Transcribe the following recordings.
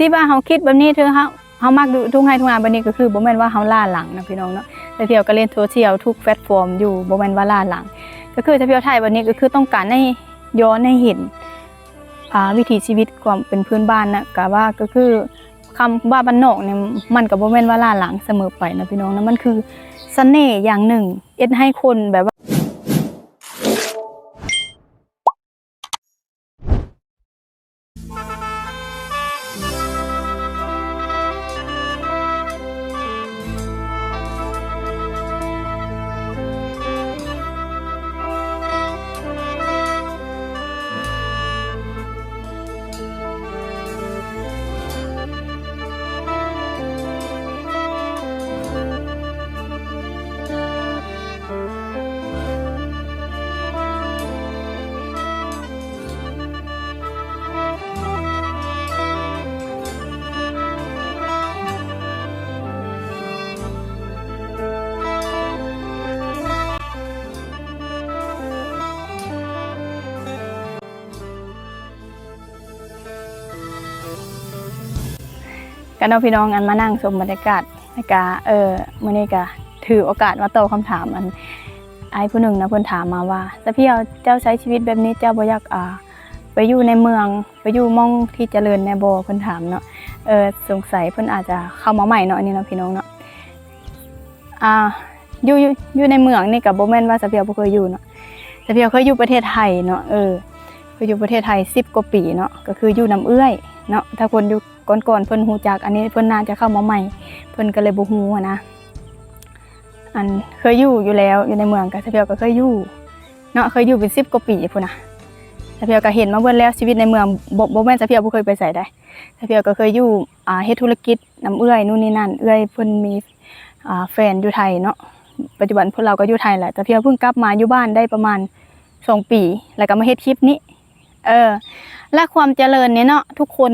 ທີ່ວ່າເຮົາຄິດແບບນີ້ ຄືເຮົາ ເຮົາມັກຢູ່ທົ່ງໄຮ່ທົ່ງນາແບບນີ້ ກໍຄືບໍ່ແມ່ນວ່າເຮົາລ້າຫຼັງນະພີ່ນ້ອງເນາະ. ສາວພຽວກໍຫຼິ້ນໂຊຊຽວທຸກແພລດຟອມຢູ່ ບໍ່ແມ່ນວ່າລ້າຫຼັງ. ກໍຄືສາວພຽວຖ່າຍແບບນີ້ ກໍຄືຕ້ອງການໃຫ້ຍ້ອນໃຫ້ເຫັນ ອ່າ ວິຖີຊີວິດຄວາມເປັນພື້ນບ້ານນະ. ກະວ່າ ກໍຄືຄຳວ່າບ້ານນອກນີ້ ມັນກໍບໍ່ແມ່ນວ່າລ້າຫຼັງສະເໝີໄປນະພີ່ນ້ອງນະ. ມັນຄືສະເໜ່ຢ່າງໜຶ່ງ ເຮັດໃຫ້ຄົນແບບວ່າ ກັນເນາະພີ່ນ້ອງ ອັນມານັ່ງຊົມບັນຍາກາດ ແລ້ວກະ ເອີ ມື້ນີ້ກະຖືໂອກາດມາຕອບຄຳຖາມ ອັນອ້າຍຜູ້ໜຶ່ງນະ ເພິ່ນຖາມມາວ່າ ສາວພຽວ ເຈົ້າໃຊ້ຊີວິດແບບນີ້ ເຈົ້າບໍ່ຢາກ ອ່າ ໄປຢູ່ໃນເມືອງ ໄປຢູ່ໝ່ອງທີ່ຈະເລີນແດ່ບໍ່? ເພິ່ນຖາມເນາະ. ເອີ ສົງໄສເພິ່ນອາດຈະເຂົ້າມາໃໝ່ເນາະ ອັນນີ້ເນາະ ພີ່ນ້ອງເນາະ. ອ່າ ຢູ່ ຢູ່ ຢູ່ໃນເມືອງນີ້ກະບໍ່ແມ່ນວ່າສາວພຽວບໍ່ເຄີຍຢູ່ເນາະ. ສາວພຽວເຄີຍຢູ່ປະເທດໄທເນາະ ເອີ ເຄີຍຢູ່ປະເທດໄທສິບກວ່າປີເນາະ ກໍຄືຢູ່ນຳເອື້ອຍເນາະ. ຖ້າຄົນຢູ່ກ່ອນໆເພິ່ນຮູ້ຈັກ ອັນນີ້ເພິ່ນໜ້າຈະເຂົ້າມາໃໝ່ ເພິ່ນກໍເລີຍບໍ່ຮູ້ຫັ້ນນະ. ອັນເຄີຍຢູ່ຢູ່ແລ້ວ ຢູ່ໃນເມືອງກະ ສາວພຽວກໍເຄີຍຢູ່ເນາະ ເຄີຍຢູ່ເປັນສິບກວ່າປີພຸ້ນນະ. ສາວພຽວກໍເຫັນມາເບິດແລ້ວ ຊີວິດໃນເມືອງ ບໍ່ ບໍ່ແມ່ນສາວພຽວບໍ່ເຄີຍໄປໃສໃດ. ສາວພຽວກໍເຄີຍຢູ່ ອ່າ ເຮັດທຸລະກິດນຳເອື້ອຍ ນູ່ນນີ້ນັ້ນ ເອື້ອຍເພິ່ນມີ ອ່າ ແຟນຢູ່ໄທເນາະ. ປັດຈຸບັນພວກລາວກໍຢູ່ໄທແຫຼະ ແຕ່ພຽວເພິ່ງກັບມາຢູ່ບ້ານໄດ້ປະມານສອງປີ ແລ້ວກໍມາເຮັດຄລິບນີ້ ເອີ ແລະ ຄວາມຈະເລີນນີ້ເນາະ ທຸກຄົນ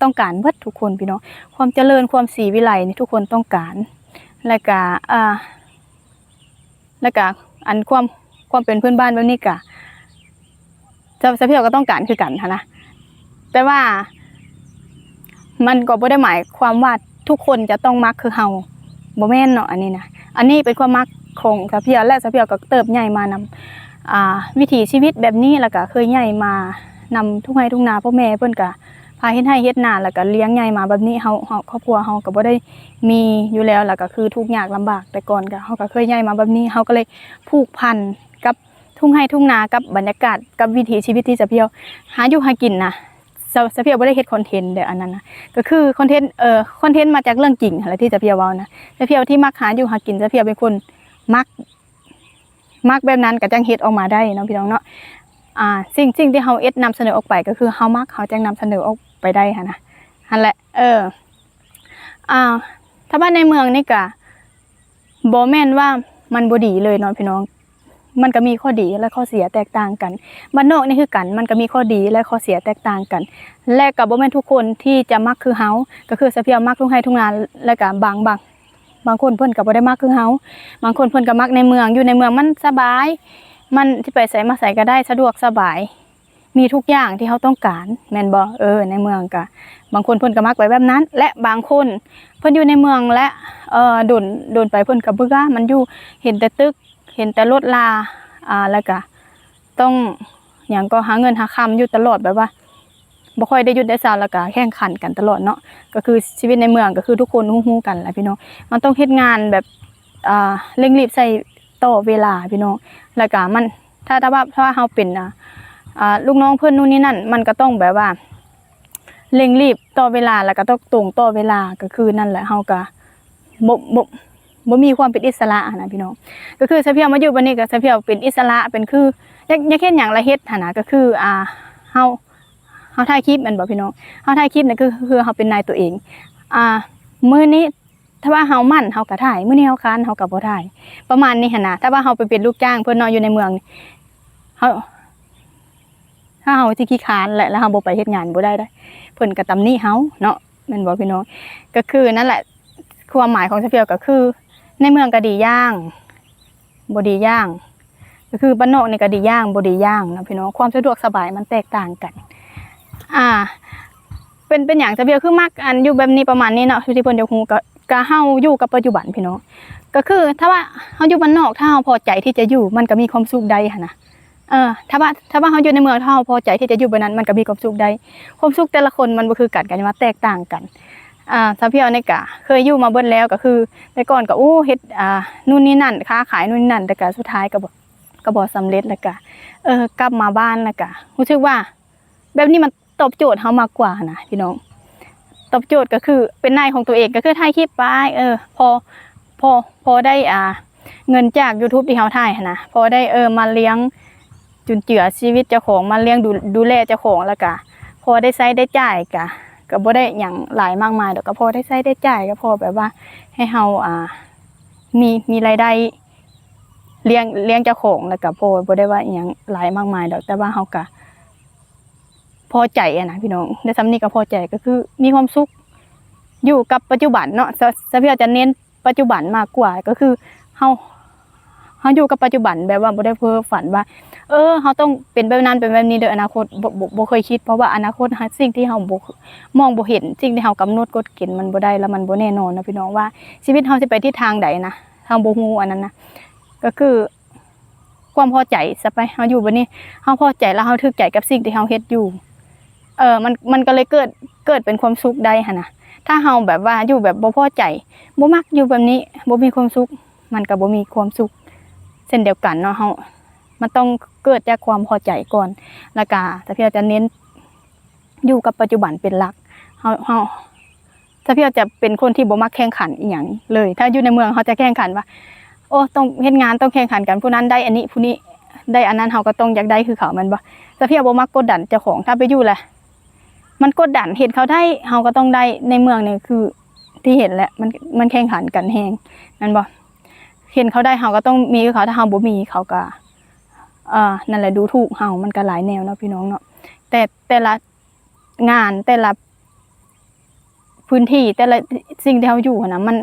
ຕ້ອງການເບິດ ທຸກຄົນ ພີ່ນ້ອງ. ຄວາມຈະເລີນ ຄວາມສີວິໄລນີ້ ທຸກຄົນຕ້ອງການ ແລ້ວກໍ ອ່າ ແລ້ວກະອັນຄວາມ ຄວາມເປັນພື້ນບ້ານແບບນີ້ກະ ສາວ ສາວພຽວກໍຕ້ອງການຄືກັນຫັ້ນນະ. ແຕ່ວ່າມັນກໍບໍ່ໄດ້ໝາຍຄວາມວ່າທຸກຄົນຈະຕ້ອງມັກຄືເຮົາ ບໍ່ແມ່ນເນາະ ອັນນີ້ນະ. ອັນນີ້ເປັນຄວາມມັກຂອງສາວພຽວ ແລະ ສາວພຽວກໍເຕີບໃຫຍ່ມານຳ ອ່າ ວິຖີຊີວິດແບບນີ້ ແລ້ວກະເຄີຍໃຫຍ່ມານຳທົ່ງໄຮ່ທົ່ງນາ ພໍ່ແມ່ເພິ່ນກະ ພາເຮັດໄຮ່ເຮັດນາ ແລ້ວກໍລ້ຽງໃຫຍ່ມາແບບນີ້. ເຮົາ ເຮົາ ຄອບຄົວເຮົາກໍບໍ່ໄດ້ມີຢູ່ແລ້ວ ແລ້ວກໍຄືທຸກຍາກລຳບາກ ແຕ່ກ່ອນກໍ ເຮົາກໍເຄີຍໃຫຍ່ມາແບບນີ້. ເຮົາກໍເລີຍຜູກພັນກັບທົ່ງໄຮ່ທົ່ງນາ ກັບບັນຍາກາດ ກັບວິຖີຊີວິດທີ່ສາວພຽວຫາຢູ່ຫາກິນນະ. ສາວ ສາວພຽວບໍ່ໄດ້ເຮັດຄອນເທັນເດີ້ ອັນນັ້ນນະ ກໍຄືຄອນເທັນ ເອີ ຄອນເທັນມາຈາກເລື່ອງຈິງຫັ້ນແຫຼະ ທີ່ສາວພຽວເວົ້ານະ. ສາວພຽວທີ່ມັກຫາຢູ່ຫາກິນ ສາວພຽວເປັນຄົນມັກ ມັກແບບນັ້ນກໍຈັ່ງເຮັດອອກມາໄດ້ເນາະ ພີ່ນ້ອງເນາະ. ອ່າ ສິ່ງ ສິ່ງທີ່ເຮົາເຮັດນຳສະເໜີອອກໄປ ກໍຄືເຮົາມັກ ເຮົາຈັ່ງນຳສະເໜີອອກໄປໄດ້ຫັ້ນນະ ຫັ້ນແຫຼະ. ເອີ ອ່າ ຖ້າວ່າໃນເມືອງນີ້ກະບໍ່ແມ່ນວ່າມັນບໍ່ດີເລີຍເນາະ ພີ່ນ້ອງ. ມັນກໍມີຂໍ້ດີ ແລະ ຂໍ້ເສຍແຕກຕ່າງກັນ. ບ້ານນອກນີ້ຄືກັນ ມັນກໍມີຂໍ້ດີ ແລະ ຂໍ້ເສຍແຕກຕ່າງກັນ ແລະ ກໍບໍ່ແມ່ນທຸກຄົນທີ່ຈະມັກຄືເຮົາ. ກໍຄືສາວພຽວມັກທົ່ງໄຮ່ທົ່ງນາ ແລ້ວກໍບາງ ບາງ ບາງຄົນເພິ່ນກໍບໍ່ໄດ້ມັກຄືເຮົາ. ບາງຄົນເພິ່ນກໍມັກໃນເມືອງ ຢູ່ໃນເມືອງມັນສະບາຍ ມັນຊິໄປໃສມາໃສກໍໄດ້ ສະດວກສະບາຍ ມີທຸກຢ່າງທີ່ເຮົາຕ້ອງການ ແມ່ນບໍ່? ເອີ ໃນເມືອງກະ ບາງຄົນເພິ່ນກໍມັກໄປແບບນັ້ນ ແລະ ບາງຄົນເພິ່ນຢູ່ໃນເມືອງ ແລະ ເອີ ດົນ ດົນໄປເພິ່ນກໍເບື່ອ ມັນຢູ່ເຫັນແຕ່ຕຶກ ເຫັນແຕ່ລົດລາ ອ່າ ແລ້ວກະຕ້ອງຫຍັງກໍຫາເງິນຫາຄຳຢູ່ຕະຫຼອດ ແບບວ່າບໍ່ຄ່ອຍໄດ້ຢຸດໄດ້ເຊົາ ແລ້ວກະແຂ່ງຂັນກັນຕະຫຼອດເນາະ. ກໍຄືຊີວິດໃນເມືອງ ກໍຄືທຸກຄົນຮູ້ໆກັນແຫຼະ ພີ່ນ້ອງ. ມັນຕ້ອງເຮັດງານແບບ ອ່າ ເລັ່ງຣີບໃສ່ຕໍ່ເວລາ ພີ່ນ້ອງ. ແລ້ວກະມັນ ຖ້າ ຖ້າວ່າ ຖ້າວ່າເຮົາເປັນ ອ່າ ອ່າ ລູກນ້ອງເພິ່ນ ນູ່ນນີ້ນັ້ນ ມັນກໍຕ້ອງແບບວ່າເລັ່ງຣີບຕໍ່ເວລາ ແລ້ວກໍຕ້ອງຕົງຕໍ່ເວລາ ກໍຄືນັ້ນແຫຼະ ເຮົາກໍບໍ່ ບໍ່ ບໍ່ມີຄວາມເປັນອິດສະຫຼະຫັ້ນນະ ພີ່ນ້ອງ. ກໍຄືສາວພຽວມາຢູ່ບັດນີ້ ກໍສາວພຽວເປັນອິດສະຫຼະ ເປັນຄື ຢາກ ຢາກເຮັດຫຍັງລະເຮັດຫັ້ນນະ. ກໍຄື ອ່າ ເຮົາ ເຮົາຖ່າຍຄລິບແມ່ນບໍ່ ພີ່ນ້ອງ? ເຮົາຖ່າຍຄລິບນີ້ ຄື ຄືເຮົາເປັນນາຍຕົວເອງ. ອ່າ ມື້ນີ້ ຖ້າວ່າເຮົາໝັ້ນເຮົາກໍຖ່າຍ ມື້ນີ້ເຮົາຄ້ານເຮົາກໍບໍ່ຖ່າຍ ປະມານນີ້ຫັ້ນນະ. ຖ້າວ່າເຮົາໄປເປັນລູກຈ້າງເພິ່ນເນາະ ຢູ່ໃນເມືອງ ເຮົາ ຖ້າເຮົາຊິຂີ້ຄ້ານແຫຼະ ແລ້ວເຮົາບໍ່ໄປເຮັດງານບໍ່ໄດ້ເດ້ ເພິ່ນກໍຕຳໜິເຮົາເນາະ ແມ່ນບໍ່ ພີ່ນ້ອງ? ກໍຄືນັ້ນແຫຼະ ຄວາມໝາຍຂອງສາວພຽວກໍຄື ໃນເມືອງກໍດີຢ່າງ ບໍ່ດີຢ່າງ ກໍຄືບ້ານນອກນີ້ກໍດີຢ່າງ ບໍ່ດີຢ່າງເນາະ ພີ່ນ້ອງ. ຄວາມສະດວກສະບາຍມັນແຕກຕ່າງກັນ ອ່າ ເປັນ ເປັນຫຍັງຊະເບຍຄືມັກອັນຢູ່ແບບນີ້ປະມານນີ້ເນາະ ທີ່ເພິ່ນຢາກຮູ້ ກໍ ກໍເຮົາຢູ່ກັບປັດຈຸບັນພີ່ນ້ອງ ກໍຄືຖ້າວ່າເຮົາຢູ່ບ້ານນອກ ຖ້າເຮົາພໍໃຈທີ່ຈະຢູ່ ມັນກໍມີຄວາມສຸກໄດ້ຫັ້ນນະ. ເອີ ຖ້າວ່າ ຖ້າວ່າເຮົາຢູ່ໃນເມືອງ ຖ້າເຮົາພໍໃຈທີ່ຈະຢູ່ແບບນັ້ນ ມັນກໍມີຄວາມສຸກໄດ້. ຄວາມສຸກແຕ່ລະຄົນມັນບໍ່ຄືກັນ ກໍຍັງວ່າແຕກຕ່າງກັນ. ອາ ສາວພຽວນີ້ກະເຄີຍຢູ່ມາເບິດແລ້ວ ກໍຄືແຕ່ກ່ອນກໍ ໂອ້ ເຮັດ ອ່າ ນູ່ນນີ້ນັ້ນ ຄ້າຂາຍນູ່ນນີ້ນັ້ນ ແຕ່ກະສຸດທ້າຍກໍບໍ່ ກໍບໍ່ສຳເລັດ ແລ້ວກະ ເອີ ກັບມາບ້ານ ແລ້ວກະຮູ້ສຶກວ່າ ແບບນີ້ມັນຕອບໂຈດເຮົາມາກກວ່ານະພີ່ນ້ອງ. ຕອບໂຈດກໍຄືເປັນນາຍຂອງຕົວເອງ ກໍຄືຖ່າຍຄລິບໄປ ເອີ ພໍ ພໍ ພໍໄດ້ ອ່າ ເງິນຈາກ YouTube ທີ່ເຮົາຖ່າຍຫັ້ນນະ ພໍໄດ້ ເອີ ມາລ້ຽງຈຸນເຈືອຊີວິດເຈົ້າຂອງ ມາລ້ຽງດູ ດູແລເຈົ້າຂອງ ແລ້ວກະພໍໄດ້ໃຊ້ໄດ້ຈ່າຍ ກະ ກະບໍ່ໄດ້ຫຍັງຫຼາຍມາກມາຍດອກ ກະພໍໄດ້ໃຊ້ໄດ້ຈ່າຍ ກະພໍແບບວ່າໃຫ້ເຮົາ ອ່າ ມີ ມີລາຍໄດ້ລ້ຽງ ລ້ຽງເຈົ້າຂອງ ແລ້ວກະພໍ ບໍ່ໄດ້ວ່າອີ່ຫຍັງຫຼາຍມາກມາຍດອກ ແຕ່ວ່າເຮົາກະ ພໍໃຈຫັ້ນນະພີ່ນ້ອງ ໄດ້ສ່ຳນີ້ກໍພໍໃຈ ກໍຄືມີຄວາມສຸກ ຢູ່ກັບປັດຈຸບັນເນາະ. ສາ ສາວພຽວຈະເນັ້ນປັດຈຸບັນມາກກວ່າ ກໍຄືເຮົາ ເຮົາຢູ່ກັບປັດຈຸບັນ ແບບວ່າບໍ່ໄດ້ເພ້ຝັນວ່າ ເອີ ເຮົາຕ້ອງເປັນແບບນັ້ນເປັນແບບນີ້ເດີ ອະນາຄົດ ບໍ່ ບໍ່ ບໍ່ເຄີຍຄິດ ເພາະວ່າອະນາຄົດ ສິ່ງທີ່ເຮົາບໍ່ ມອງບໍ່ເຫັນ ສິ່ງທີ່ເຮົາກຳນົດກົດເກນມັນບໍ່ໄດ້ ແລ້ວມັນບໍ່ແນ່ນອນເນາະພີ່ນ້ອງ ວ່າຊີວິດເຮົາຊິໄປທິດທາງໃດນະ ເຮົາບໍ່ຮູ້ອັນນັ້ນນະ ກໍຄື ຄວາມພໍໃຈຊະໄປ ເຮົາຢູ່ແບບນີ້ ເຮົາພໍໃຈ ແລ້ວເຮົາຖືກໃຈກັບສິ່ງທີ່ເຮົາເຮັດຢູ່ ເອີ ມັນ ມັນກໍເລີຍເກີດ ເກີດເປັນຄວາມສຸກໄດ້ຫັ້ນນະ. ຖ້າເຮົາແບບວ່າຢູ່ແບບບໍ່ພໍໃຈ ບໍ່ມັກຢູ່ແບບນີ້ ບໍ່ມີຄວາມສຸກ ມັນກໍບໍ່ມີຄວາມສຸກເຊັ່ນດຽວກັນເນາະ. ເຮົາ ມັນຕ້ອງເກີດຈາກຄວາມພໍໃຈກ່ອນ ແລ້ວກະ ສາວພຽວຈະເນັ້ນ ຢູ່ກັບປັດຈຸບັນເປັນຫຼັກ. ເຮົາ ເຮົາ ສາວພຽວຈະເປັນຄົນທີ່ບໍ່ມັກແຂ່ງຂັນອີ່ຫຍັງເລີຍ. ຖ້າຢູ່ໃນເມືອງເຮົາຈະແຂ່ງຂັນວ່າ ໂອ້ ຕ້ອງເຮັດງານ ຕ້ອງແຂ່ງຂັນກັນ ຜູ້ນັ້ນໄດ້ອັນນີ້ ຜູ້ນີ້ໄດ້ອັນນັ້ນ ເຮົາກໍຕ້ອງຢາກໄດ້ຄືເຂົາ ແມ່ນບໍ່? ສາວພຽວບໍ່ມັກກົດດັນເຈົ້າຂອງ. ຖ້າໄປຢູ່ລະ ມັນກົດດັນ ເຫັນເຂົາໄດ້ ເຮົາກໍຕ້ອງໄດ້. ໃນເມືອງນີ້ຄືທີ່ເຫັນແຫຼະ ມັນ ມັນແຂ່ງຂັນກັນແຮງ ແມ່ນບໍ່? ເຫັນເຂົາໄດ້ ເຮົາກໍຕ້ອງມີຄືເຂົາ. ຖ້າເຮົາບໍ່ມີ ເຂົາກໍ ເອີ ນັ້ນແຫຼະ ດູຖູກເຮົາ. ມັນກໍຫຼາຍແນວເນາະ ພີ່ນ້ອງເນາະ. ແຕ່ ແຕ່ລະ ງານ ແຕ່ລະພື້ນທີ່ ແຕ່ລະສິ່ງທີ່ເຮົາຢູ່ຫັ້ນນະ ມັນ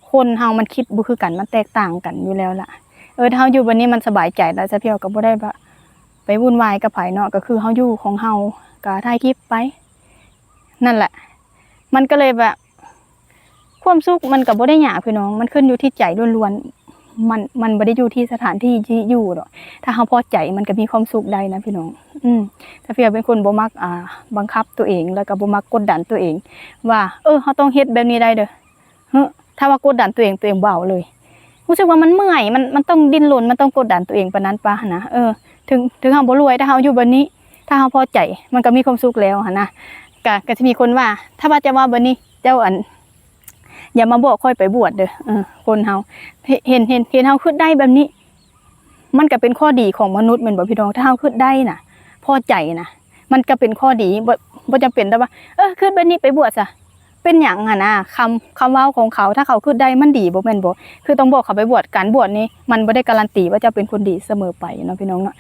ຄົນເຮົາມັນຄິດບໍ່ຄືກັນ ມັນແຕກຕ່າງກັນຢູ່ແລ້ວລະ. ເອີ ຖ້າເຮົາຢູ່ແບບນີ້ມັນສະບາຍໃຈລະ ສາວພຽວກໍບໍ່ໄດ້ວ່າໄປວຸ່ນວາຍກັບໃຜເນາະ ກໍຄືເຮົາຢູ່ຂອງເຮົາ ກໍຖ່າຍຄລິບໄປ ນັ້ນແຫຼະ. ມັນກໍເລີຍແບບ ຄວາມສຸກມັນກໍບໍ່ໄດ້ຍາກພີ່ນ້ອງ ມັນຂຶ້ນຢູ່ທີ່ໃຈລ້ວນໆ ມັນ ມັນບໍ່ໄດ້ຢູ່ທີ່ສະຖານທີ່ທີ່ຢູ່ດອກ. ຖ້າເຮົາພໍໃຈ ມັນກໍມີຄວາມສຸກໄດ້ນະພີ່ນ້ອງ. ອືມ ສາວພຽວເປັນຄົນບໍ່ມັກ ອ່າ ບັງຄັບຕົວເອງ ແລ້ວກໍບໍ່ມັກກົດດັນຕົວເອງວ່າ ເອີ ເຮົາຕ້ອງເຮັດແບບນີ້ໄດ້ເດີ. ເຮີ ຖ້າວ່າກົດດັນຕົວເອງ ຕົວເອງເບົາເລີຍ ຮູ້ສຶກວ່າມັນເມື່ອຍ ມັນ ມັນຕ້ອງດີ້ນລົນ ມັນຕ້ອງກົດດັນຕົວເອງປານນັ້ນປະຫັ້ນນະ. ເອີ ເຖິງ ເຖິງເຮົາບໍ່ລວຍ ຖ້າເຮົາຢູ່ແບບນີ້ ຖ້າເຮົາພໍໃຈ ມັນກໍມີຄວາມສຸກແລ້ວຫັ້ນນະ. ກະ ກະຊິມີຄົນວ່າ ຖ້າວ່າເຈົ້າເວົ້າແບບນີ້ ເຈົ້າ ອັນ ຢ່າມາບອກຂ້ອຍໄປບວດເດີ. ເອີ ຄົນເຮົາ ເຫັນ ເຫັນ ເຫັນເຮົາຄິດໄດ້ແບບນີ້ ມັນກໍເປັນຂໍ້ດີຂອງມະນຸດແມ່ນບໍ່ພີ່ນ້ອງ? ຖ້າເຮົາຄິດໄດ້ນະ ພໍໃຈນະ ມັນກໍເປັນຂໍ້ດີ. ບໍ່ ບໍ່ຈຳເປັນແຕ່ວ່າ ເອີ ຄິດແບບນີ້ໄປບວດຊະ ເປັນຫຍັງຫັ້ນນະ. ຄຳ ຄຳເວົ້າຂອງເຂົາ ຖ້າເຂົາຄິດໄດ້ມັນດີບໍ່ແມ່ນບໍ່? ຄືຕ້ອງບອກເຂົາໄປບວດ. ການບວດນີ້ມັນບໍ່ໄດ້ກາຣັນຕີວ່າຈະເປັນຄົນດີສະເໝີໄປເນາະ ພີ່ນ້ອງເນາະ.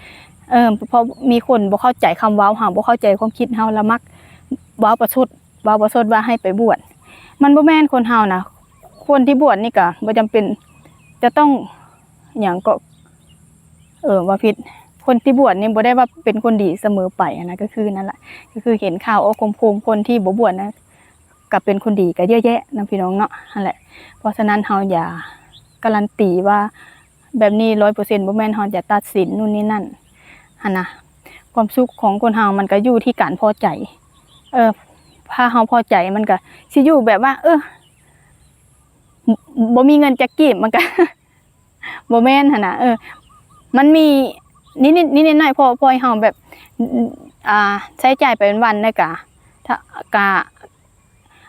ເອີ ເພາະມີຄົນບໍ່ເຂົ້າໃຈຄຳເວົ້າເຮົາ ບໍ່ເຂົ້າໃຈຄວາມຄິດເຮົາ ລະມັກເວົ້າປະຊົດ ເວົ້າປະຊົດວ່າໃຫ້ໄປບວດ. ມັນບໍ່ແມ່ນຄົນເຮົານະ ຄົນທີ່ບວດນີ້ກະບໍ່ຈຳເປັນຈະຕ້ອງ ຫຍັງເກາະ ເອີ ເວົ້າຜິດ. ຄົນທີ່ບວດນີ້ບໍ່ໄດ້ວ່າເປັນຄົນດີສະເໝີໄປຫັ້ນນະ. ກໍຄືນັ້ນລະ ກໍຄືເຫັນຂ່າວອອກໂຄມໆ ຄົນທີ່ບໍ່ບວດນະ ກໍເປັນຄົນດີກໍເຍອະແຍະນະ ພີ່ນ້ອງເນາະ. ຫັ້ນແຫຼະ ເພາະສະນັ້ນເຮົາຢ່າກາຣັນຕີວ່າແບບນີ້ຮ້ອຍເປີເຊັນ ບໍ່ແມ່ນເຮົາຈະຕັດສິນນູ່ນນີ້ນັ້ນຫັ້ນນະ. ຄວາມສຸກຂອງຄົນເຮົາມັນກໍຢູ່ທີ່ການພໍໃຈ. ເອີ ຖ້າເຮົາພໍໃຈມັນກໍຊິຢູ່ແບບວ່າ ເອີ ບໍ່ມີເງິນຈັກກີບ ມັນກໍ ບໍ່ແມ່ນຫັ້ນນະ. ເອີ ມັນມີນິດໆ ນິດໆ ໜ້ອຍໆ ພໍ ພໍໃຫ້ເຮົາແບບ ອ່າ ໃຊ້ຈ່າຍໄປວັນໆ ແລ້ວກະ ກະ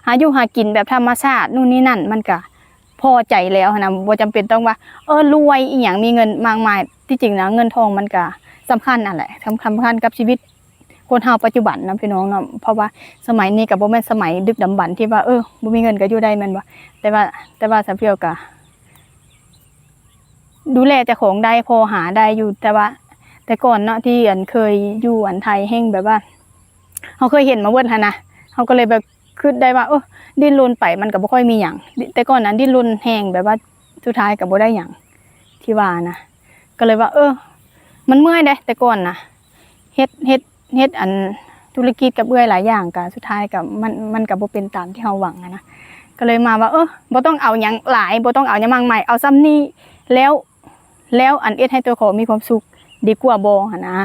ຫາຢູ່ຫາກິນແບບທຳມະຊາດ ນູ່ນນີ້ນັ້ນ ມັນກະພໍໃຈແລ້ວຫັ້ນນະ. ບໍ່ຈຳເປັນຕ້ອງວ່າ ເອີ ລວຍອີ່ຫຍັງ ມີເງິນມາກມາຍ. ທີ່ຈິງນະ ເງິນທອງມັນກະສຳຄັນຫັ້ນແຫຼະ ສຳ ສຳຄັນກັບຊີວິດ ຄົນເຮົາປັດຈຸບັນເນາະ ພີ່ນ້ອງເນາະ. ເພາະວ່າສະໄໝນີ້ກໍບໍ່ແມ່ນສະໄໝດຶກດຳບັນທີ່ວ່າ ເອີ ບໍ່ມີເງິນກໍຢູ່ໄດ້ແມ່ນບໍ່? ແຕ່ວ່າ ແຕ່ວ່າສາວພຽວກໍດູແລເຈົ້າຂອງໄດ້ ພໍຫາໄດ້ຢູ່. ແຕ່ວ່າແຕ່ກ່ອນເນາະ ທີ່ອັນເຄີຍຢູ່ອັນໄທແຮ່ງແບບວ່າ ເຮົາເຄີຍເຫັນມາເບິດຫັ້ນນະ ເຮົາກໍເລີຍແບບຄິດໄດ້ວ່າ ເອີ ດີ້ນລົນໄປມັນກໍບໍ່ຄ່ອຍມີຫຍັງ. ແຕ່ກ່ອນນັ້ນດີ້ນລົນແຮງ ແບບວ່າສຸດທ້າຍກໍບໍ່ໄດ້ຫຍັງ ທີ່ວ່ານະ ກໍເລີຍວ່າ ເອີ ມັນເມື່ອຍເດ້. ແຕ່ກ່ອນນະ ເຮັດ ເຮັດ ເຮັດອັນ ທຸລະກິດກັບເອື້ອຍຫຼາຍຢ່າງ ກະສຸດທ້າຍກະ ມັນ ມັນກະບໍ່ເປັນຕາມທີ່ເຮົາຫວັງຫັ້ນນະ. ກະເລີຍມາວ່າ ເອີ ບໍ່ຕ້ອງເອົາຫຍັງຫຼາຍ ບໍ່ຕ້ອງເອົາຫຍັງມາກມາຍ ເອົາສ່ຳນີ້ ແລ້ວ ແລ້ວອັນເຮັດໃຫ້ຕົວຂອງມີຄວາມສຸກດີກວ່າບໍ່ຫັ້ນນະ.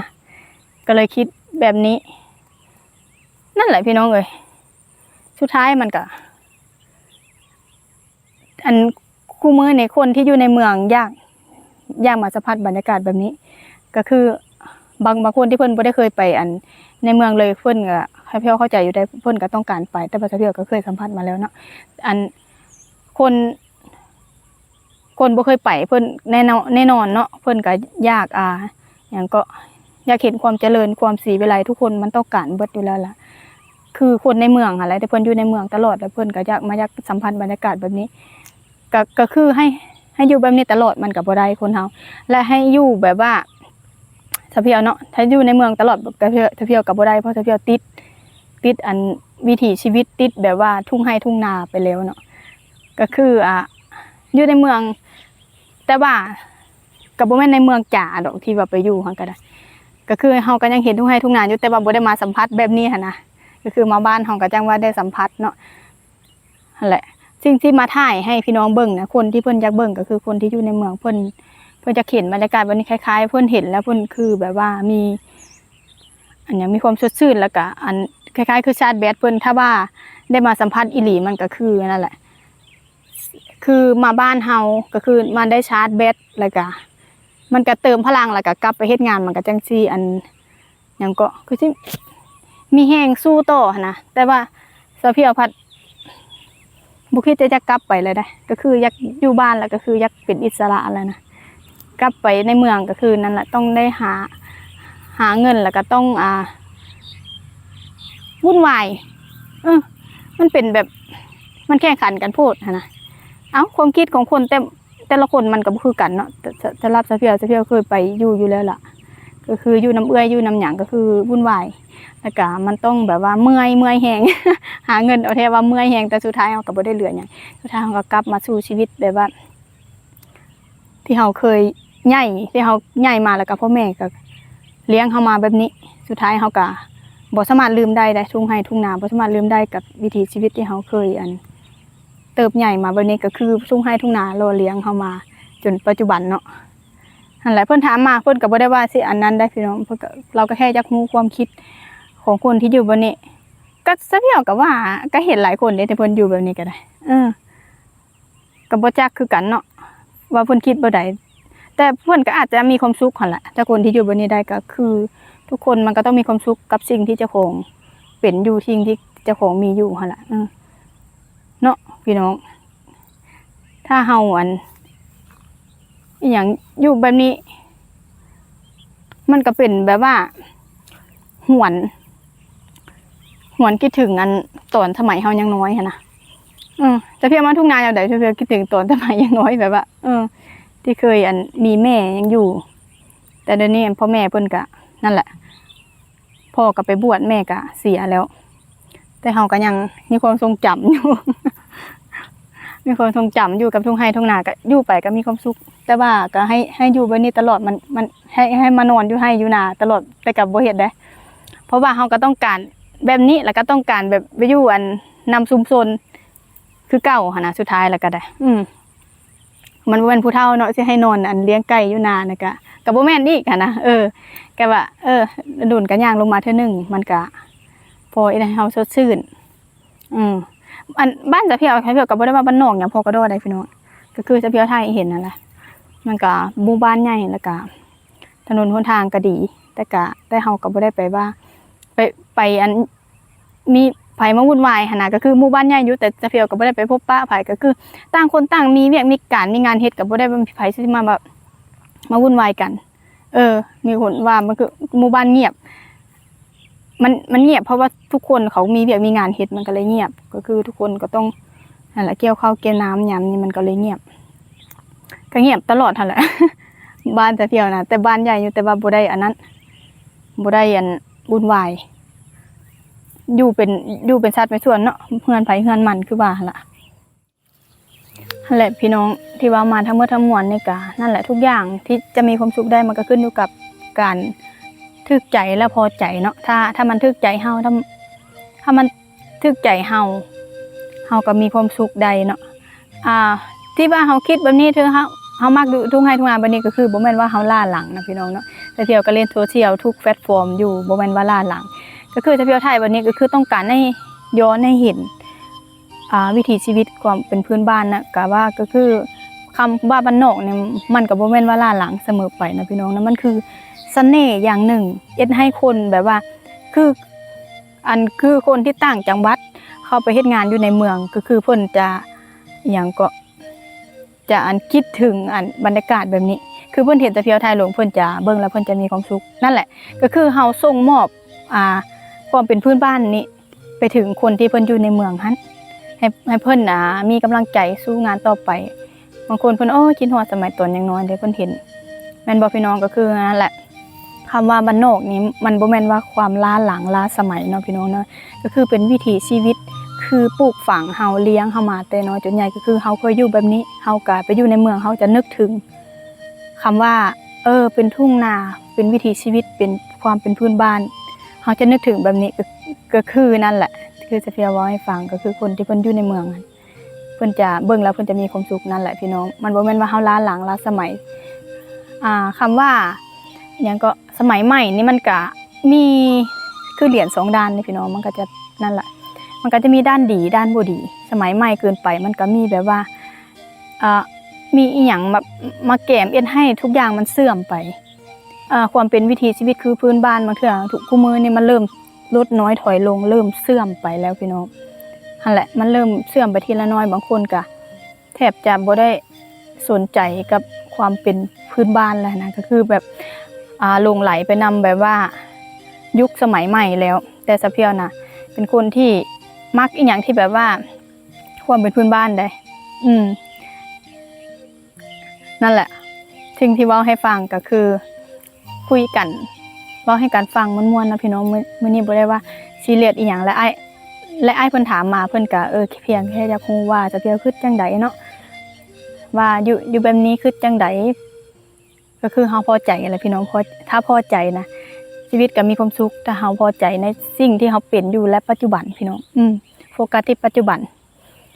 ກະເລີຍຄິດແບບນີ້. ນັ້ນແຫຼະພີ່ນ້ອງເອີຍ ສຸດທ້າຍມັນກະ ອັນ ຄູ່ມື້ນີ້ຄົນທີ່ຢູ່ໃນເມືອງຢາກ ຢາກມາສຳຜັດບັນຍາກາດແບບນີ້ ກະຄືບາງ ບາງຄົນທີ່ເພິ່ນບໍ່ໄດ້ເຄີຍໄປ ອັນ ໃນເມືອງເລີຍ ເພິ່ນກະ ສະພຽວເຂົ້າໃຈຢູ່ໄດ໋ ເພິ່ນກະຕ້ອງການໄປ ແຕ່ວ່າສະພຽວກະເຄີຍສຳຜັດມາແລ້ວເນາະ. ອັນ ຄົນ ຄົນບໍ່ເຄີຍໄປ ເພິ່ນແນ່ນອນ ແນ່ນອນເນາະ ເພິ່ນກະຢາກ ອ່າ ຫຍັງເກາະ ຢາກເຫັນຄວາມຈະເລີນ ຄວາມສີວິໄລ ທຸກຄົນມັນຕ້ອງການເບິດຢູ່ແລ້ວລະ. ຄືຄົນໃນເມືອງຫັ້ນແຫຼະ ທີ່ເພິ່ນຢູ່ໃນເມືອງຕະຫຼອດ ແລ້ວເພິ່ນກະຢາກ ມາຢາກສຳຜັດບັນຍາກາດແບບນີ້ ກະ ກະຄືໃຫ້ ໃຫ້ຢູ່ແບບນີ້ຕະຫຼອດມັນກະບໍ່ໄດ້ຄົນເຮົາ ແລະ ໃຫ້ຢູ່ແບບວ່າ ສະພຽວເນາະ ຖ້າຢູ່ໃນເມືອງຕະຫຼອດ ກະ ສະພຽວກະບໍ່ໄດ້ ເພາະສະພຽວຕິດ ຕິດອັນວິຖີຊີວິດ ຕິດແບບວ່າທົ່ງໄຮ່ທົ່ງນາໄປແລ້ວເນາະ. ກະຄື ອ່າ ຢູ່ໃນເມືອງ ແຕ່ວ່າກະບໍ່ແມ່ນໃນເມືອງຈ໋າດອກ ທີ່ວ່າໄປຢູ່ຫັ້ນກະໄດ້ ກະຄືເຮົາກະຍັງເຫັນທົ່ງໄຮ່ທົ່ງນາຢູ່ ແຕ່ວ່າບໍ່ໄດ້ມາສຳຜັດແບບນີ້ຫັ້ນນະ. ກະຄືມາບ້ານເຮົາກະຈັ່ງວ່າໄດ້ສຳຜັດເນາະ. ຫັ້ນແຫຼະ ສິ່ງທີ່ມາຖ່າຍໃຫ້ພີ່ນ້ອງເບິ່ງນະ ຄົນທີ່ເພິ່ນຢາກເບິ່ງກະຄືຄົນທີ່ຢູ່ໃນເມືອງ ເພິ່ນ ເພິ່ນຢາກເຫັນບັນຍາກາດແບບນີ້ ຄ້າຍໆ ເພິ່ນເຫັນແລ້ວເພິ່ນຄືແບບວ່າມີ ອັນຫຍັງ ມີຄວາມສົດຊື່ນ ແລ້ວກະ ອັນ ຄ້າຍໆ ຄືຊາດແບັດເພິ່ນ ຖ້າວ່າໄດ້ມາສຳຜັດອີ່ຫຼີ ມັນກະຄືອັນນັ້ນແຫຼະ ຄືມາບ້ານເຮົາ ກະຄືມາໄດ້ຊາດແບັດ ແລ້ວກະມັນກະເຕີມພະລັງ ແລ້ວກະກັບໄປເຮັດງານ ມັນກະຈັ່ງຊິ ອັນ ຫຍັງເກາະ ຄືຊິມີແຮງສູ້ຕໍ່ຫັ້ນນະ. ແຕ່ວ່າສາວພຽວພັດບໍ່ຄິດຈະຢາກກັບໄປແລ້ວເດ້ ກະຄືຢາກຢູ່ບ້ານ ແລ້ວກະຄືຢາກເປັນອິດສະຫຼະແລ້ວນະ. ກັບໄປໃນເມືອງກະຄືນັ້ນລະ ຕ້ອງໄດ້ຫາ ຫາເງິນ ແລ້ວກະຕ້ອງ ອ່າ ວຸ່ນວາຍ ເອີ ມັນເປັນແບບ ມັນແຂ່ງຂັນກັນໂພດຫັ້ນນະ. ເອົ້າ ຄວາມຄິດຂອງຄົນແຕ່ ແຕ່ລະຄົນມັນກະບໍ່ຄືກັນເນາະ. ສ- ສ- ສຳລັບສາວພຽວ ສາວພຽວເຄີຍໄປຢູ່ ຢູ່ແລ້ວລະ ກະຄືຢູ່ນຳເອື້ອຍ ຢູ່ນຳຫຍັງ ກະຄືວຸ່ນວາຍ ແລ້ວກະມັນຕ້ອງແບບວ່າເມື່ອຍ ເມື່ອຍແຮງ ຫາເງິນເອົາແທ້ວ່າເມື່ອຍແຮງ ແຕ່ສຸດທ້າຍເຮົາກະບໍ່ໄດ້ເຫຼືອຫຍັງ. ສຸດທ້າຍເຮົາກະກັບມາສູ່ຊີວິດແບບວ່າ ທີ່ເຮົາເຄີຍໃຫຍ່ ທີ່ເຮົາໃຫຍ່ມາ ແລ້ວກະພໍ່ແມ່ກະລ້ຽງເຮົາມາແບບນີ້. ສຸດທ້າຍເຮົາກະບໍ່ສາມາດລືມໄດ້ເດ້ ທົ່ງໄຮ່ທົ່ງນາ ບໍ່ສາມາດລືມໄດ້ກັບວິຖີຊີວິດທີ່ເຮົາເຄີຍ ອັນ ເຕີບໃຫຍ່ມາແບບນີ້ ກະຄືທົ່ງໄຮ່ທົ່ງນາຫຼໍ່ລ້ຽງເຮົາມາຈົນປັດຈຸບັນເນາະ. ຫັ້ນແຫຼະ ເພິ່ນຖາມມາ ເພິ່ນກະບໍ່ໄດ້ວ່າຊິອັນນັ້ນໄດ໋ພີ່ນ້ອງ ເພິ່ນກະ ລາວກະແຄ່ຢາກຮູ້ຄວາມຄິດຂອງຄົນທີ່ຢູ່ແບບນີ້. ກະສາວພຽວກະວ່າ ກະເຫັນຫຼາຍຄົນເດ້ ທີ່ເພິ່ນຢູ່ແບບນີ້ກະໄດ້ ເອີ ກະບໍ່ຈັກຄືກັນເນາະ ວ່າເພິ່ນຄິດແບບໃດ ແຕ່ເພິ່ນກະອາດຈະມີຄວາມສຸກຫັ້ນລະ. ແຕ່ຄົນທີ່ຢູ່ແບບນີ້ໄດ້ກະຄື ທຸກຄົນມັນກະຕ້ອງມີຄວາມສຸກກັບສິ່ງທີ່ເຈົ້າຂອງເປັນຢູ່ ສິ່ງທີ່ເຈົ້າຂອງມີຢູ່ຫັ້ນລະ ເນາະພີ່ນ້ອງ. ຖ້າເຮົາ ອັນ ອີ່ຫຍັງ ຢູ່ແບບນີ້ ມັນກະເປັນແບບວ່າ ຫວນ ຫວນຄິດເຖິງ ອັນ ຕອນສະໄໝເຮົາຍັງນ້ອຍຫັ້ນນະ. ເອີ ສາວພຽວມາທົ່ງນາຍາມໃດ ສາວພຽວຄິດເຖິງຕອນສະໄໝຍັງນ້ອຍ ແບບວ່າ ເອີ ທີ່ເຄີຍ ອັນ ມີແມ່ຍັງຢູ່ ແຕ່ດຽວນີ້ ອັນ ພໍ່ແມ່ເພິ່ນກະ ນັ້ນແຫຼະ ພໍ່ກະໄປບວດ ແມ່ກະເສຍແລ້ວ ແຕ່ເຮົາກະຍັງມີຄວາມຊົງຈຳຢູ່ ມີຄວາມຊົງຈຳຢູ່ກັບທົ່ງໄຮ່ທົ່ງນາ ກະຢູ່ໄປກະມີຄວາມສຸກ ແຕ່ວ່າກະໃຫ້ ໃຫ້ຢູ່ແບບນີ້ຕະຫຼອດ ມັນ ມັນ ໃຫ້ ໃຫ້ມານອນຢູ່ໄຮ່ຢູ່ນາຕະຫຼອດ ແຕ່ກະບໍ່ເຮັດເດ້ ເພາະວ່າເຮົາກະຕ້ອງການແບບນີ້ ແລ້ວກະຕ້ອງການແບບໄປຢູ່ ອັນ ນຳຊຸມຊົນ ຄືເກົ່າຫັ້ນນະ ສຸດທ້າຍແລ້ວກະໄດ້ ອືມ ມັນບໍ່ແມ່ນຜູ້ເຖົ້າເນາະ ຊິໃຫ້ນອນ ອັນ ລ້ຽງໄກ່ຢູ່ນານະ ກະ ກະບໍ່ແມ່ນອີກຫັ້ນນະ ເອີ ກະວ່າ ເອີ ດົນກະຍ່າງລົງມາເທື່ອໜຶ່ງ ມັນກະພໍເຮັດໃຫ້ເຮົາສົດຊື່ນ ອືມ ອັນ ບ້ານສາວພຽວ ສາວພຽວກະບໍ່ໄດ້ວ່າບ້ານນອກຫຍັງ ພໍກະດໍໄດ໋ພີ່ນ້ອງ ກະຄືສາວພຽວຖ່າຍໃຫ້ເຫັນຫັ້ນແຫຼະ ມັນກະໝູ່ບ້ານໃຫຍ່ ແລ້ວກະ ຖະໜົນຫົນທາງກະດີ ແຕ່ກະ ແຕ່ເຮົາກະບໍ່ໄດ້ໄປວ່າ ໄປ ໄປ ອັນ ມີໃຜມາວຸ່ນວາຍຫັ້ນນະ ກະຄືໝູ່ບ້ານໃຫຍ່ຢູ່ ແຕ່ສາວພຽວກະບໍ່ໄດ້ໄປພົບປະໃຜ ກະຄືຕ່າງຄົນຕ່າງມີວຽກມີການມີງານເຮັດ ກະບໍ່ໄດ້ວ່າມີໃຜຊິມາແບບ ມາວຸ່ນວາຍກັນ ເອີ ມີຄົນວ່າມັນຄືໝູ່ບ້ານງຽບ ມັນ ມັນງຽບ ເພາະວ່າທຸກຄົນເຂົາມີວຽກມີງານເຮັດ ມັນກະເລີຍງຽບ ກະຄືທຸກຄົນກະຕ້ອງ ຫັ້ນແຫຼະ ກ່ຽວເຂົ້າກ່ຽວນ້ຳຍາມນີ້ ມັນກະເລີຍງຽບ ກະງຽບຕະຫຼອດຫັ້ນແຫຼະ ບ້ານສາວພຽວນະ ແຕ່ບ້ານໃຫຍ່ຢູ່ ແຕ່ວ່າບໍ່ໄດ້ອັນນັ້ນ ບໍ່ໄດ້ ອັນ ວຸ່ນວາຍ ຢູ່ເປັນ ຢູ່ເປັນສັດເປັນສ່ວນເນາະ ເຮືອນໃຜເຮືອນມັນ ຄືວ່າຫັ້ນລະ. ຫັ້ນແຫຼະພີ່ນ້ອງ ທີ່ເວົ້າມາທັງໝົດທັງມວນນີ້ກະ ນັ້ນແຫຼະ ທຸກຢ່າງທີ່ຈະມີຄວາມສຸກໄດ້ ມັນກະຂຶ້ນຢູ່ກັບການ ຖືກໃຈແລ້ວພໍໃຈເນາະ. ຖ້າ ຖ້າມັນຖືກໃຈເຮົາ ຖ້າ ຖ້າມັນຖືກໃຈເຮົາ ເຮົາກໍມີຄວາມສຸກໄດ້ເນາະ. ອ່າ ທີ່ວ່າເຮົາຄິດແບບນີ້ ເທື່ອເຮົາ ເຮົາມັກຢູ່ທົ່ງໄຮ່ທົ່ງນາແບບນີ້ ກໍຄືບໍ່ແມ່ນວ່າເຮົາລ້າຫຼັງນະພີ່ນ້ອງເນາະ. ສະພຽວກໍຫຼິ້ນໂຊຊຽວທຸກແພລດຟອມຢູ່ ບໍ່ແມ່ນວ່າລ້າຫຼັງ. ກໍຄືສະພຽວຖ່າຍແບບນີ້ ກໍຄືຕ້ອງການໃຫ້ ຍ້ອນໃຫ້ເຫັນ ອ່າ ວິຖີຊີວິດຄວາມເປັນພື້ນບ້ານນະ ກະວ່າ ກໍຄືຄຳວ່າບ້ານນອກນີ້ ມັນກໍບໍ່ແມ່ນວ່າລ້າຫຼັງສະເໝີໄປນະພີ່ນ້ອງນະ. ມັນຄືສະເໜ່ຢ່າງໜຶ່ງ ເຮັດໃຫ້ຄົນແບບວ່າ ຄື ອັນ ຄືຄົນທີ່ຕ່າງຈັງຫວັດເຂົ້າໄປເຮັດງານຢູ່ໃນເມືອງ ກໍຄືເພິ່ນຈະ ອີຫຍັງເກາະ ຈະ ອັນ ຄິດເຖິງ ອັນ ບັນຍາກາດແບບນີ້. ຄືເພິ່ນເຫັນສະພຽວຖ່າຍລົງ ເພິ່ນຈະເບິ່ງແລ້ວເພິ່ນຈະມີຄວາມສຸກ. ນັ້ນແຫຼະ ກໍຄືເຮົາສົ່ງມອບ ອ່າ ຄວາມເປັນພື້ນບ້ານນີ້ໄປເຖິງຄົນທີ່ເພິ່ນຢູ່ໃນເມືອງຫັ້ນ ໃຫ້ ໃຫ້ເພິ່ນ ອ່າ ມີກຳລັງໃຈສູ້ງານຕໍ່ໄປ. ບາງຄົນເພິ່ນ ໂອ້ ຄິດຮອດສະໄໝຕອນຍັງນ້ອຍເດ້ ເພິ່ນເຫັນ ແມ່ນບໍ່ພີ່ນ້ອງ? ກໍຄືນັ້ນແຫຼະ ຄຳວ່າບ້ານນອກນີ້ ມັນບໍ່ແມ່ນວ່າຄວາມລ້າຫຼັງລ້າສະໄໝເນາະພີ່ນ້ອງເນາະ. ກໍຄືເປັນວິຖີຊີວິດ ຄືປູກຝັງເຮົາ ລ້ຽງເຮົາມາແຕ່ນ້ອຍຈົນໃຫຍ່ ກໍຄືເຮົາເຄີຍຢູ່ແບບນີ້ ເຮົາກະໄປຢູ່ໃນເມືອງ ເຮົາຈະນຶກເຖິງຄຳວ່າ ເອີ ເປັນທົ່ງນາ ເປັນວິຖີຊີວິດ ເປັນຄວາມເປັນພື້ນບ້ານ ເຮົາຈະນຶກເຖິງແບບນີ້. ກໍ ກໍຄືນັ້ນແຫຼະ ຄືສະພຽວເວົ້າໃຫ້ຟັງ ກໍຄືຄົນທີ່ເພິ່ນຢູ່ໃນເມືອງຫັ້ນ ເພິ່ນຈະເບິ່ງແລ້ວເພິ່ນຈະມີຄວາມສຸກ. ນັ້ນແຫຼະພີ່ນ້ອງ ມັນບໍ່ແມ່ນວ່າເຮົາລ້າຫຼັງລ້າສະໄໝ. ອ່າ ຄຳວ່າ ຫຍັງເກາະ ສະໄໝໃໝ່ນີ້ມັນກະມີ ຄືຫຼຽນສອງດ້ານເດ້ພີ່ນ້ອງ ມັນກໍຈະ ນັ້ນລະ ມັນກໍຈະມີດ້ານດີດ້ານບໍ່ດີ. ສະໄໝໃໝ່ເກີນໄປ ມັນກໍມີແບບວ່າ ເອີ ມີອີ່ຫຍັງມາ ມາແກມເຮັດໃຫ້ທຸກຢ່າງມັນເສື່ອມໄປ. ເອີ ຄວາມເປັນວິຖີຊີວິດຄືພື້ນບ້ານ ບາງເທື່ອທຸກ ຄູ່ມື້ນີ້ມັນເລີ່ມ ລົດນ້ອຍຖອຍລົງ ເລີ່ມເສື່ອມໄປແລ້ວພີ່ນ້ອງ. ຫັ້ນແຫຼະ ມັນເລີ່ມເສື່ອມໄປທີລະໜ້ອຍ ບາງຄົນກະແທບຈະບໍ່ໄດ້ສົນໃຈກັບຄວາມເປັນພື້ນບ້ານແລ້ວນະ ກໍຄືແບບ ອ່າ ຫຼົງໄຫຼໄປນຳແບບວ່າຍຸກສະໄໝໃໝ່ແລ້ວ. ແຕ່ສະພຽວນະ ເປັນຄົນທີ່ມັກອີ່ຫຍັງທີ່ແບບວ່າຄວາມເປັນພື້ນບ້ານໃດ໋. ອືມ ນັ້ນແຫຼະ ສິ່ງທີ່ເວົ້າໃຫ້ຟັງກໍຄື ຄຸຍກັນ ເວົ້າໃຫ້ກັນຟັງມ່ວນໆນະພີ່ນ້ອງ. ມື້ ມື້ນີ້ບໍ່ໄດ້ວ່າຊີຣຽສອີ່ຫຍັງ ແລະ ອ້າຍ ແລະ ອ້າຍເພິ່ນຖາມມາ ເພິ່ນກໍ ເອີ ພຽງແຄ່ຢາກຮູ້ວ່າສະພຽວຄິດຈັ່ງໃດເນາະ ວ່າຢູ່ ຢູ່ແບບນີ້ຄິດຈັ່ງໃດ. ກໍຄືເຮົາພໍໃຈຫັ້ນແຫຼະພີ່ນ້ອງ ພໍ ຖ້າພໍໃຈນະ ຊີວິດກໍມີຄວາມສຸກ ຖ້າເຮົາພໍໃຈໃນສິ່ງທີ່ເຮົາເປັນຢູ່ ແລະ ປັດຈຸບັນພີ່ນ້ອງ. ອືມ ໂຟກັສທີ່ປັດຈຸບັນ.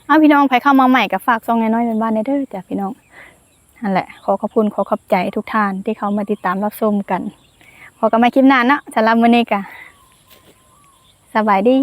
ເອົາ ພີ່ນ້ອງ ໃຜເຂົ້າມາໃໝ່ກໍຝາກຊ່ອງນ້ອຍໆບ້ານໆແດ່ເດີຈ້າພີ່ນ້ອງ. ຫັ້ນແຫຼະ ຂໍຂອບຄຸນ ຂໍຂອບໃຈທຸກທ່ານທີ່ເຂົ້າມາຕິດຕາມຮັບຊົມກັນ. ພໍກັນໃໝ່ຄລິບໜ້າເນາະ. ສຳລັບມື້ນີ້ກະສະບາຍດີ.